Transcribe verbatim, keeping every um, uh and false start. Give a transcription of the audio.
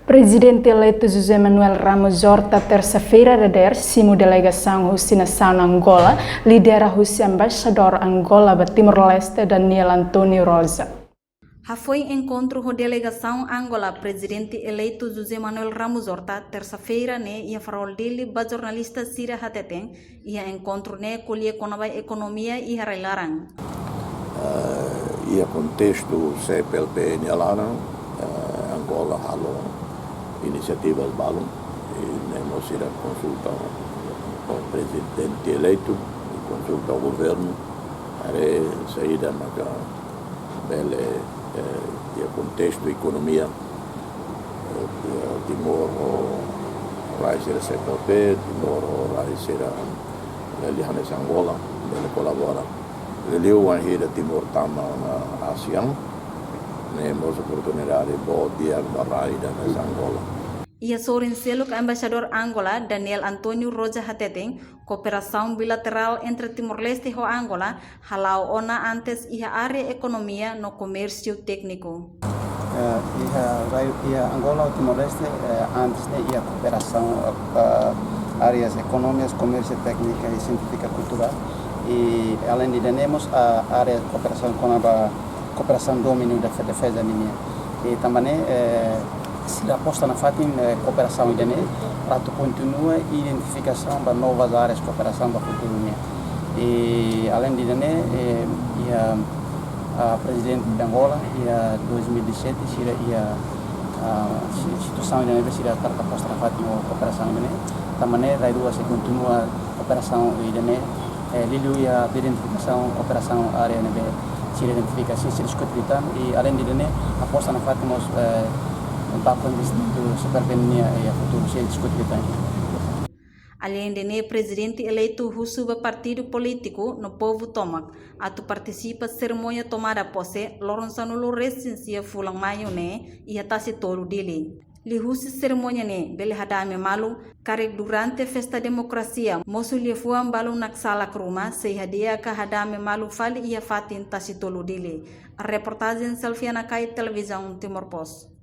Prezidente eleitu José Manuel Ramos Horta, tersa-feira dadeer, simu delegasaun husi nasaun Angola, lidera husi Embaixadór Angola ba Timor-Leste, Daniel António Rosa. Hafoin enkontru ho delegasaun Angola, Prezidente eleitu José Manuel Ramos Horta, tersa-feira ne'e iha Farol Dili ba jornalista sira hateten, iha enkontru ne'e ko'alia kona-ba ekonomia iha rai-laran. Eh, iha kontestu C P L P nia laran, eh, Angola halo inisiativas balun, i ne'e mós sira konsulta ho prezidente eleitu, i konsulta ho governu, haree saida maka bele, eh, iha kontestu ekonomia, eh, Timor ho rai sira C P L P, Timor ho rai sira, eh, liu hanesan Angola, bele kolabora. Liuliu wainhira Timor tama ona ASEAN, ne'e mós oportunidade boot di'ak ba rai ida hanesan Angola. Iha sorin seluk, Embaixadór Angola, Daniel António Rosa hateten, kooperasaun bilaterál entre Timor-Leste ho Angola hala'o ona antes iha área ekonomia no komérsiu tékniku. Eh, iha rai, iha Angola ho Timor-Leste, eh, antes ne'e iha kooperasaun, eh, áreas ekonomias, komérsiu, téknika i sientífika, kulturál. I aleinde ida-ne'e mós, ah, área kooperasaun kona-ba kooperasaun domíniu da fe-, defeza nian. I tanba ne'e, eh, sira aposta nafatin, eh, kooperasaun ida-ne'e, para atu kontinua identifikasaun ba novas áreas kooperasaun ba futuru nian. I aleinde ida-ne'e, eh, iha, ah, prezidente Angola, iha dois mil e dezessete, sira iha, ah, si-, situasaun ida-ne'ebé sira hakarak aposta nafatin ho kooperasaun ida-ne'e. Tanba ne'e, rai rua sei kontinua kooperasaun ida-ne'e, eh, liuliu iha identifikasaun, kooperasaun área ne'ebé sira identifika, sira, sira diskute liután, i aleinde ida-ne'e, aposta nafatin mós, eh, ba investimentu C P L P nian, eh, futuru sira diskute liután. Aleinde ne'e, prezidente eleitu husu ba partidu polítiku no povu tomak atu partisipa serimónia tomada pose loron sanulu-resin-sia fulan Maiu ne'e iha Tasi Tolu, Dili. Liuhusi serimónia ne'e bele hadame malu, karik durante festa demokrasia mosu liafuan balu naksalak ruma sei hadi'a ka hadame malu fali iha fatin Tasi Tolu, Dili. Reportajen Selviana Kai, Televizaun Timor Post.